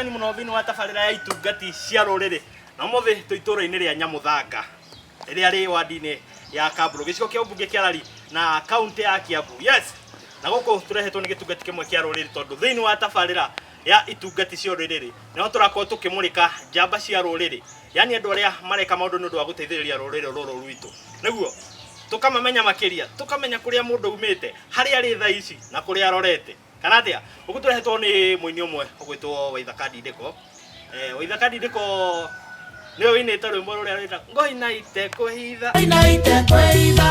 ũgeni mũno thĩinĩ wa tabarĩra ya itungati cia rũrĩrĩ. Na ũmũthĩ twĩ itũũra-inĩ rĩa Nyamũthanga rĩrĩa rĩ wandi-inĩ ya Kamburu, gĩcigo kĩa ũmbunge kĩa Lari na kaunti ya Kiambu. Yes, na gũkũ tũrehetwo nĩ gĩtungati kĩmwe kĩa rũrĩrĩ tondũ thĩinĩ wa tabarĩra ya itungati cia rũrĩrĩ nĩho tũrakorwo tũkĩmũrĩka njamba cia rũrĩrĩ, yani andũ arĩa mareka maũndũ nĩ ũndũ wa gũteithĩrĩria rũrĩrĩ rũrũ rwitũ, nĩguo tũkamamenya makĩria, tũkamenya kũrĩa mũndũ aumĩte, harĩa arĩ thaa ici na kũrĩa arorete. Kana atĩa? Gũkũ tũrehetwo nĩ mũini ũmwe ũgwĩtwo Waithaka Ndindĩko. Eh, Waithaka Ndindĩko nĩwe wĩinĩte rwĩmbo rũrĩa rwĩta Ngoinaite kwĩhitha. Ngoinaite kwĩhitha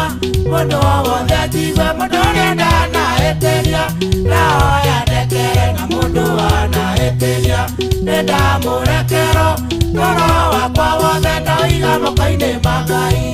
mũndũ o wothe njigue mũndũ ũrĩa ndanahĩtĩria ndahoya ndekere na mũndũ wanahĩtĩria nĩndamũrekero toro wakwa wothe ndaũiga moko-inĩ ma Ngai.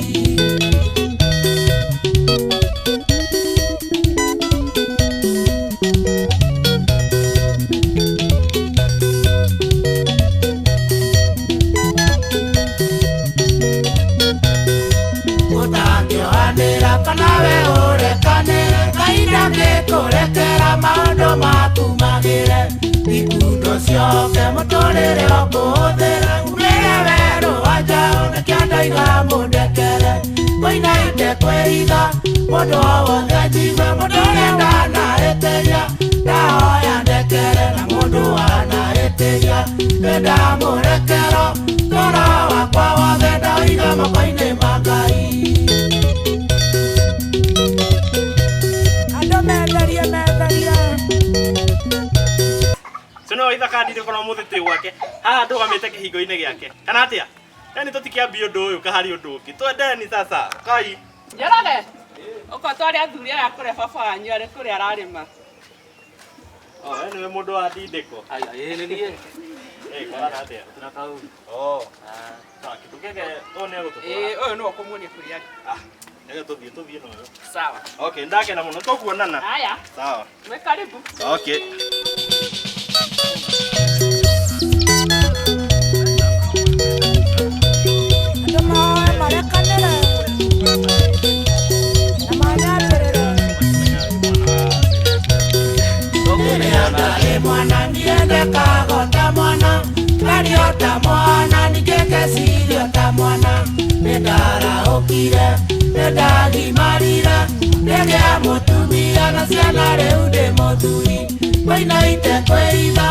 Ũtangĩohanĩra kana we ũrekanĩre Ngai ndangĩkũrekera maũndũ maku magĩre ikundo cioke mũtũrĩre ũkũhũthĩre umĩre werũ wa njaũ nĩkĩo ndoiga mũndekere Koinaite kwĩhitha mũndũ o wothe njigue mũndũ ũrĩa ndanahĩtĩria ndahoya ndekere na mũndũ wanahĩtĩria nĩndamũrekero toro wakwa wothe ndaũiga moko-inĩ ma Ngai. Andũ metherie metherie. Ũcio nĩwe Waithaka Ndindĩko na ũmũthĩ twĩ gwake haha ndũgamĩte kĩhingo-inĩ gĩake. Kana atĩa? Yani tũtikĩambie ũndũ ũyũ kaharĩ ũndũ ũngĩ. Twendeni sasa. Kai. Njoroge, ũka ũtware athuri aya kũrĩa baba wanyu arĩ kũrĩa ararĩma. Oh, we nĩwe mũndũ wa ndindĩko. Aya, ĩĩ nĩ niĩ. Eh, kwarana atĩa? Na kaũndũ. Oh. Sawa, kĩndũ gĩkĩ ũyũ nĩ egũtũtwara. Ĩĩ, ũyũ nĩwe ũkũmuonia kũrĩa arĩ. Ah, reke tũthiĩ tũthiĩ na ũyũ. Sawa. Okay, ndakena mũno tũkuonana. Haya, Sawa. mwĩ karibu. Okay. Andũ moe marekanĩre na manyambĩrĩre. Rĩrĩa ndarĩ mwana niendekaga o ta mwana ngario ta mwana ningĩ ngeciria ta mwana nĩndarahũkire nĩndagimarire ngĩgĩa mũtumia na ciana rĩu ndĩ mũthuri Koinaite kwĩhitha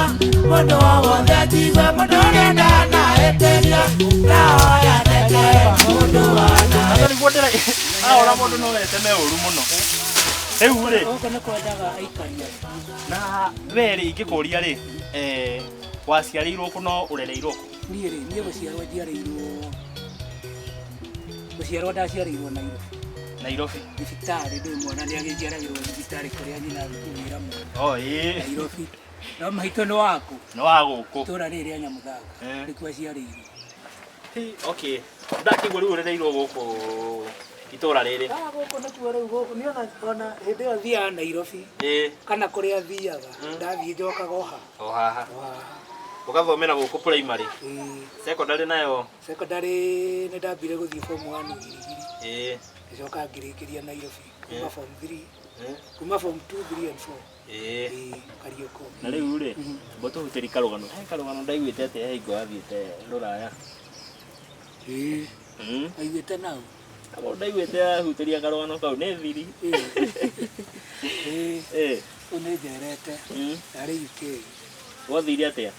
mũndũ o wothe njigue mũndũ ũrĩa ndanahĩtĩria ndahoya ndekere mũndũ wana Hata nĩguo ndĩra ahora mũndũ no eteme ũru mũno. Rĩu rĩ, Gũkũ nĩ kwendaga aikaria. na we rĩ ingĩkũria rĩ, eh, waciarĩirwo kũ no ũrereirwo kũ? Niĩ rĩ, niĩ gũciarwo njiarĩirwo gũciarwo ndaciarĩirwo Nairobi. Nairobi. Thibitarĩ ndĩ mwana nĩ agĩciaragĩrwo thibitarĩ kũrĩa nyina athiĩ kũgĩra mwana. Oh, ĩĩ. Nairobi. No maitũ nĩ waku. Nĩ wa gũkũ. Itũũra rĩrĩ rĩa Nyamuthanga. Eh. Nĩkuo aciarĩirwo. Hi, Okay. Ndakĩigua rĩu ũrereirwo gũkũ itũũra rĩrĩ. Ah, gũkũ nĩkuo rĩu gũkũ niĩ ona ona hĩndĩ ĩyo thiaga Nairobi Ĩĩ. kana kũrĩa thiaga ndathiĩ njokaga o haha. O haha. O haha. Ũgathomera gũkũ primary. Ĩĩ. Secondary nayo. Secondary nĩ ndambire gũthiĩ form 1 Girigiri. Ĩĩ. Ngĩcoka ngĩrĩkĩria Nairobi kuma form 3 Eh. kuma form 2 3 and 4. Ĩĩ. Ĩĩ, Kariũkũ. Na rĩu rĩ, mbo tũhutĩri karũgano. He karũgano ndaiguĩte atĩ he hingo wathiĩte rũraya. Ĩĩ. Mm. Aiguĩte nau. Kabo ndaiguĩte ahutĩria karũgano kau nĩ thiri. Ĩĩ. Ĩĩ. Ĩĩ. Kũu nĩ njerete. Mm. Ndarĩ UK. Wathire atĩa?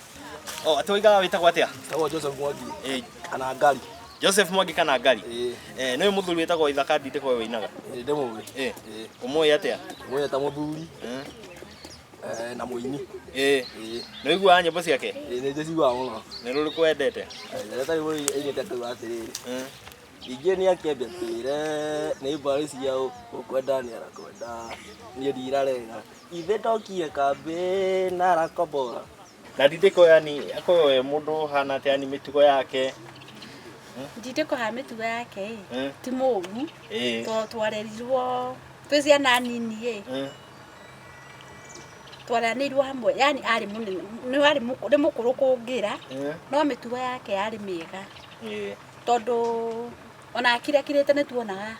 Oh, atĩ woigaga wĩtagwo atĩa? Tagwo Joseph Mwangi Ĩĩ. kana Ngari. Joseph Mwangi kana Ngari? Ĩĩ. Eh, nĩwe mũthuri wĩtagwo Waithaka Ndindĩko we wĩinaga? Ĩĩ ndĩmũĩ. Ĩĩ. Ĩĩ. Ũmũĩ atĩa? Mũĩ ta mũthuri Mm. eh, na mũini. Ĩĩ. Ĩĩ. Nĩ ũiguaga nyĩmbo ciake? Ĩĩ nĩ ndĩciguaga mũno. Nĩ rũrĩkũ wendete? Ndĩreta rĩmwe ainĩte akauga atĩrĩrĩ. Mm. Ningĩ nĩ akĩambia twĩre nĩ mbarĩ cia ũkwenda nĩ arakwenda niĩ ndirarega ithe ndokire kambĩ na arakombora. Na Ndindĩko yani akorwo we mũndũ ũhana atĩa yani mĩtugo yake? Ndindĩko ha mĩtugo yake ĩ Mm. ti mũru Ĩĩ. twarerirwo twĩ ciana nini ĩ Mm. twareranĩirwo hamwe yani arĩ mũnene nĩ arĩ nĩ mũkũrũ kũngĩra Mm. no mĩtugo yake yarĩ mĩega Ĩĩ. tondũ ona akirakirĩte nĩ tuonaga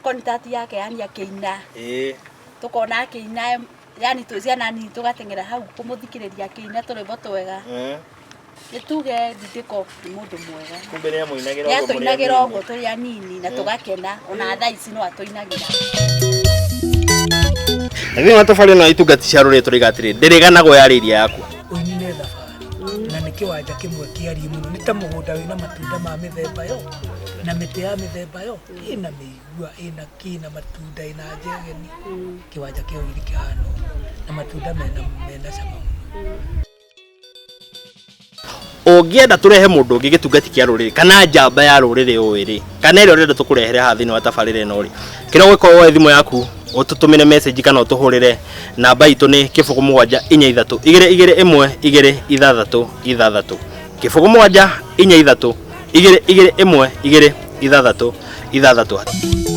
contact yake yani akĩina Ĩĩ. tũkona akĩina yani twĩ ciana nini tũgateng'era hau kũmũthikĩrĩria akĩina tũrwĩmbo twega Mm. Nĩ tuge Ndindĩko nĩ mũndũ mwega. Kumbe nĩ amũinagĩra Nĩ ũguo mũrĩ atũinagĩra anini. ũguo tũrĩ anini na tũgakena ona thaa ici no atũinagĩra. Na thĩinĩ wa tabarĩra ĩno ya itungati cia rũrĩrĩ tũraiga atĩrĩ ndĩrĩganagwo yarĩ iria yakwa. Ũini nĩ thabarĩ na nĩ kĩwanja kĩmwe kĩariĩ mũno, nĩ ta mũgũnda wĩna matunda ma mĩthemba yo na mĩtĩ ya mĩthemba yo, ĩna mĩigua, ĩna kĩ, na matunda, ĩna njegeni. Kĩwanja kĩa ũini kĩhana ũguo na matunda mena cama mũno. Ũngĩenda tũrehe mũndũ ũngĩ gĩtungati kĩa rũrĩrĩ kana njamba ya rũrĩrĩ ũĩ rĩ, kana ĩrĩa ũrenda tũkũrehere haha thĩinĩ wa tabarĩra ĩno rĩ, kĩrĩa ũgũkorwo woe thimũ yaku ũtũtũmĩre message kana ũtũhũrĩre. Namba itũ nĩ 0 7 4 3 2 2 1 2 6 6, 0 7 4 3 2 2 1 2 6 6.